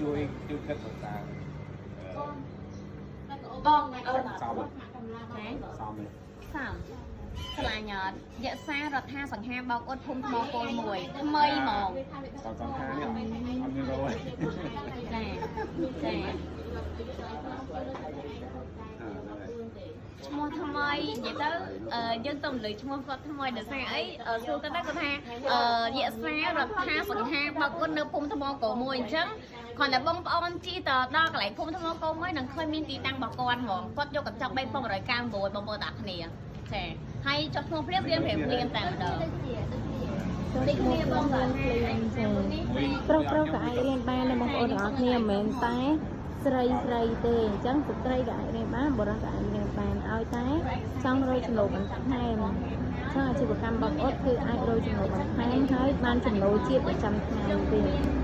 ជួយជួយគិតទៅតាម បងអូន សម ណា សមទេ សាមឆ្លាញ់អត់យក្សារដ្ឋាសង្ហាបោកអ៊ុតភូមិថ្មគោលមួយថ្មីហ្មង សមសំខានេះអត់មានរយ ចាចាឈ្មោះថ្មីនិយាយទៅអឺយើងទៅលើឈ្មោះគាត់ថ្មីដោយសារអីអឺសួរគាត់ទៅគាត់ថាអឺយក្សារដ្ឋាសង្ហាបោកអ៊ុតនៅភូមិថ្មគោលមួយអញ្ចឹងគ្រាន់តែបងប្អូនជីទៅដល់កន្លែងភូមិថ្មគោលមួយនឹងឃើញមានទីតាំងរបស់គាត់ហ្មងគាត់យកកញ្ចក់3199បងប្អូនតាគ្នាចាហើយចុះឈ្មោះភ្លាមរៀនព្រាមភ្លាមតែម្ដង ចូលឈ្មោះបងភ្លាមភ្លាមចាប្រុសប្រុសក៏អាចរៀនបានដែរបងប្អូនទាំងអស់គ្នាមិនមែនតែស្រីស្រីទេអញ្ចឹងស្ត្រីក៏អាចរៀនបានបុរសក៏អាចរៀនបានឲ្យតែចង់រកចំណូលបន្ថែមចឹងអាជីវកម្មបងអត់គឺអាចរកចំណូលបន្ថែមហើយបានចំណូលជាប្រចាំថ្ងៃទៀត។